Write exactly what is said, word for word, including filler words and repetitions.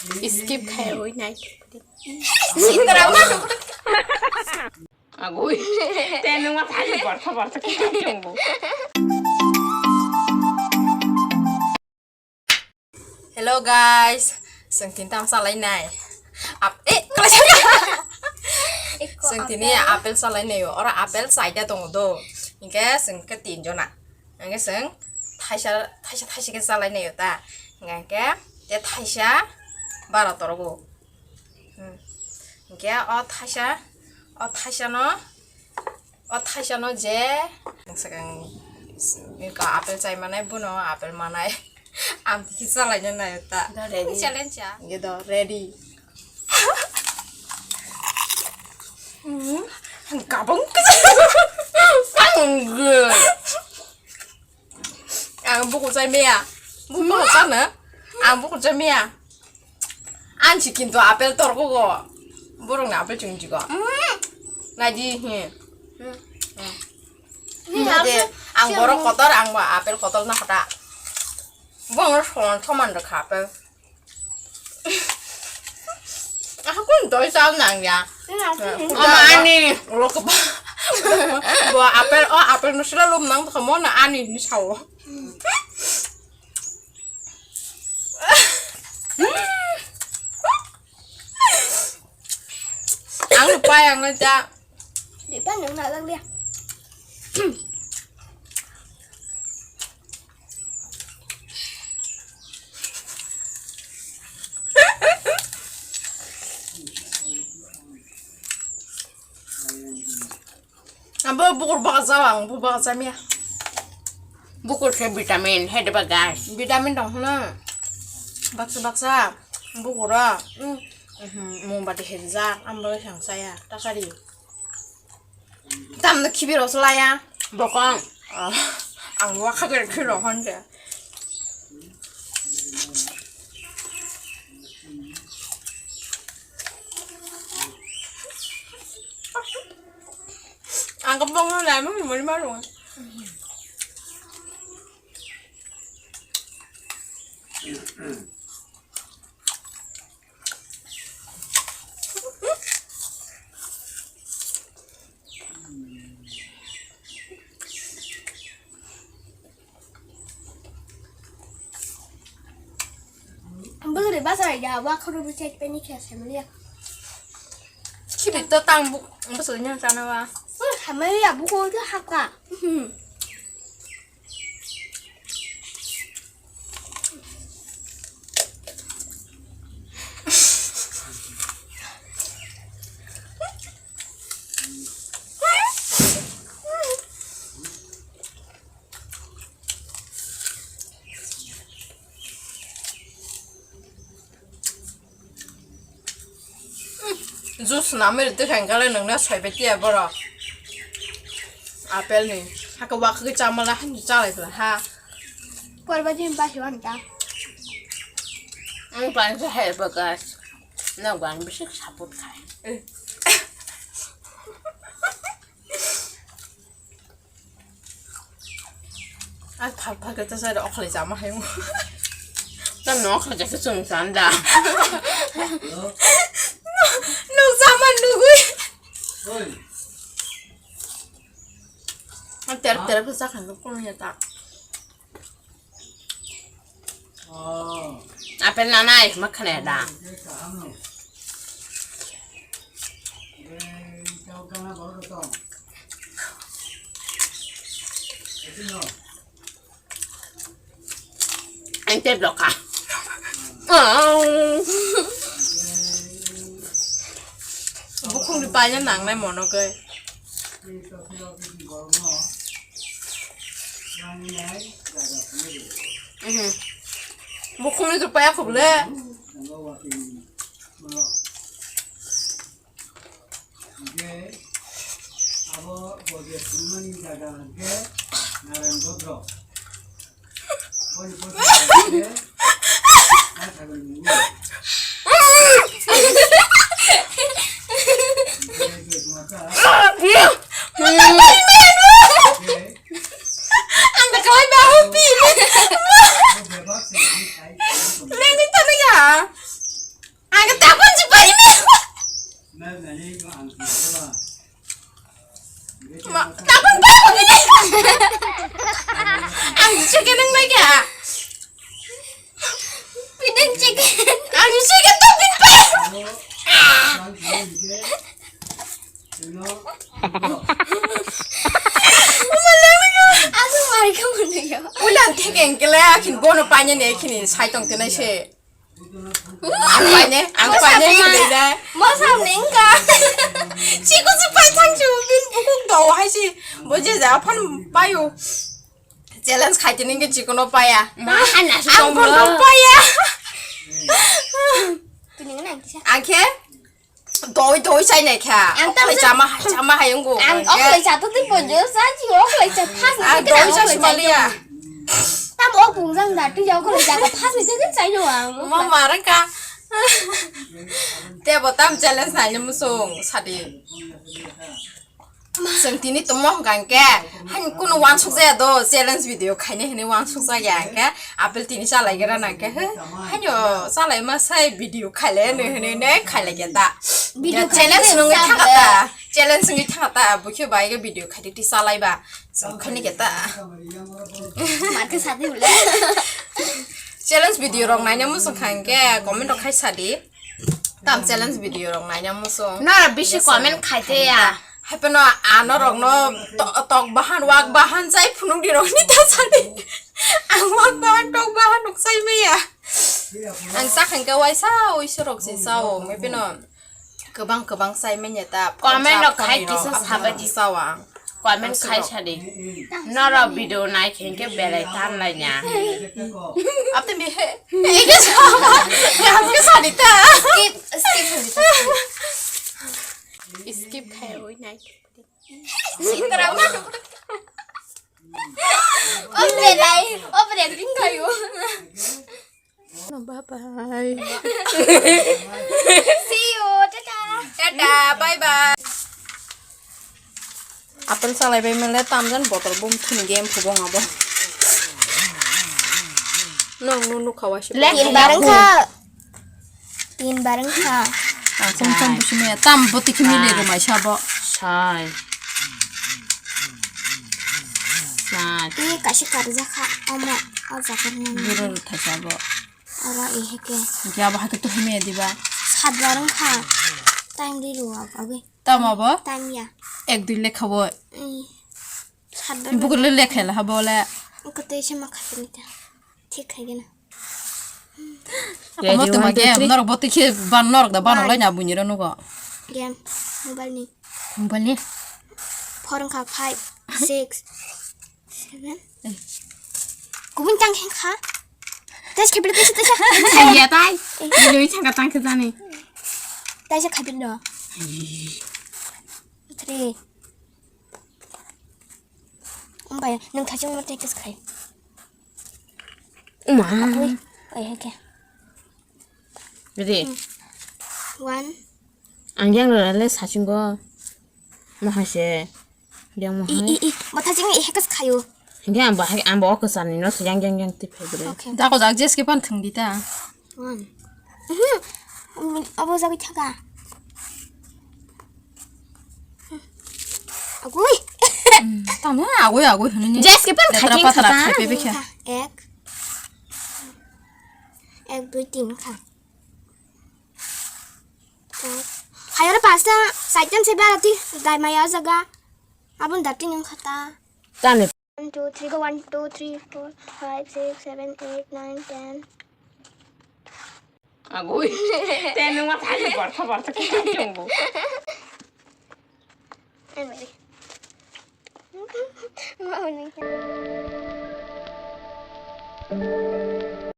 Skip khai oi nai. Agoi. Te nung ma thani bortha bortha khe tongo. Hello guys, chwng tini tam salai nai. Ap-, eh, kalai. Chwng tini apple salai nai. Ora apple saida tongo do. Hinkhe chwng khe tin jona. Hinkhe chwng thaisa, thaisa, thaisa khe salai nai ta. Hinkhe te thaisa bara torogo. Hmm. Hinkhe o thaisa, o thaisa no, o thaisa no je, sakang, ka apple chai manai, bono apple manai. Am tiki salai na nai ta. Da ready. Challenge ya. Hinkhe do ready. Hmm. Kabang. Ang buku chai maya. Buku chana. Ang buku chai maya. Ansi kintu apple torgo go. Borok na apple chwng jigo. Naidi hi. Ni Nade, apple ang borok kotor, ang ba apple kotor na kota. Bong soman soman de kha apple. Aku doi sal nang ya. Ni apple. Ama ani. Ulo ke ba. Bo apple, oh apple no sila lum nang to mo na ani ni sao. Ang lupa yang ngeja. Di pa nang na lang dia. Abo bukur baka jao ang, bu baka jamia. Bukur se vitamin, hede ba gas. Vitamin dong hwna. Baksa baksa bukuro. Hmm. Mhm, mombati hejak, ang bagwi sang saya, takari. Tamno khibi rok se laya. Bokong. Ah, ang wakha gari khiro honde. Ang kabong no lai mo mori maro. Bwswrwi bachai ya, wa khoro bwchai pani khe sai manya. Khibi to tang bu, bwswrwi nang chana wa. Ui, hamai ya, buko khe hakha. Juice namwi rwtwi kha, hwnkhe le nwngno saibai tiya borok. Apple ni. Hakhe wakhagwi chamala, hamya chalai bwla ha. Porba din ba hiwan ta. Ang pani se hai bagas. Nokbar ni bisik saput khai. Eh. Ai, phal phal khe chasa rw okhlai chama hai mo. Tam no okhlai chakhe chwng chan da. Nuk chama nugui. Ter ter khe chakha nuk kono ya ta. Apple nanai ma khane da. Ang tei bloka. Bukhung ni paina nangnai mono kai. Mhm. Bukhung ni tu paya khub le. Hwnkhe abo bojra thangmani jaga hwnkhe Narayan Bodro. Boni bojra hwnkhe Nathagani nungwi. Hwnkhe Jotmasa hwnkhe Ang tak kalai bahu pi. Bo bebak se hwnkhe khai tongwi tongo. Nang ni tano ya. Paine ne khini sai tong tenai se. Ang paine, ang paine khini dai. Mo sam ning ka. Chiko se pai thang chu bin bukuk do hai si. Bo je ja phan payo. Challenge khai tini ke chiko no paya. Ma hana si. Ang pon no paya. Tini nang kisa. Ang khe Doi doi chai nai kha. Ang tam Oklai sa- chama hai chama hai wngko. Ang oklai cha to twi ponjo sa chi oklai cha phas ni. Ah, doi cha sumaliya. Tam ok pungjang da twi oklai cha ka phas ni twi chai no ang. Ma marang ka. Tebo tam challenge nai ni musung sadi. Chwng tini tongmo hwnkha hwnkhe, haino kunu uansuk jaya do, challenge video khainai hinwi uansuk jaya hwnkhe, apple tini chalai gra na hwnkhe, he, haino chalai ma sai video khailai hinwi hinwi hinwi khailai khe ta. Video challenge khainai wngwi sa thangkha ta, challenge wngwi thangkha ta, bukhe bai khe video khaidi ti chalai ba, chwng khainai khe ta. Marke sadi bole. Challenge video rok naina muchung kha hwnkhe, comment rok khai sadi. Tam challenge video rok naina muchung. Nora bisi comment khaite ya. Haipeno ano rokno to-, tok bahan, wak bahan chai phunuk di rokni ta sadi. Ang wak bahan, tok bahan nuk chai maya. Ang sakhan ka waisa, oiso rok si sao, mepeno kwbang kwbang chai manya ta. Comment rok khai kisa sabai di. Sao ang. Comment khai sadi. Noro video nai khe hwnkhe belai tan lai nya. Apte mi he. Ege sama. Ham ke sadi ta. Skip, skip sadi ta. Skip khai oi nai. Sitra ma. Obre nai, obre ring kayo. Bye bye. See you. Tata. Tata, bye bye. Apple salai bai mele tamjan botol bom thun game phubong abo. Nong nu nu khawa shi. Lek tin bareng kha. Tin bareng kha. Ang som som busi me tam boti kimi le rumai sabo. Sai. Sat. Ini kasih kerja kak, omo, oh, jakarnya. Buru thasa bo. Ora, eh, ke. Kya bahai ke tu hime diba. Sat bareng kha. Time di ruwa, oke. Tamo bo? Time ya. Ek dui lekha bo. Eh, sat bareng. Bukul lekha la ha bo le. Oke, te se makha ni ta. Thik khai gana. Ready, omo tuma one, two, game, three. Norok boti khe ban norok da ban olai na buini ro nugo. Game, mobile ni. Mobile ni? Four wngkha, five, six, seven. Eh. Kubun tang khe kha. Tes khe bile tes tes. Iya tai. Ini changa tang khe jani. Tes khe bile do. Three. Umbai, nung thajung mo tes khai. Uma. Oi, oi, oke. Ready? Hmm. One. Ang yang rara le sachingo. Mo haise. Yang mo I, hai. I, i. Mo thajung i hekas khayo. Hingke ang bahai, ang bo kesani no yang, yang, yang tip hai bere. Okay. Dako jak jes ke pan thang di ta. One. Mhm. Abo jagwi thaga. Agui. Hmm, tamo agui, agui hwnwi. Jes ke pan. Letra khajing patara khata. Khai pe bekha. Ek. Ek, dui, tin kha. Hai ora pasta saitan se ba ti dai maya jaga. Abun dati nung khata. Tane. One, two, three, go. One, two, three, four, five, six, seven, eight, nine, ten. Agui. Ten nung ma thani bortha bortha khe tongbo. I'm ready. Wow, nung.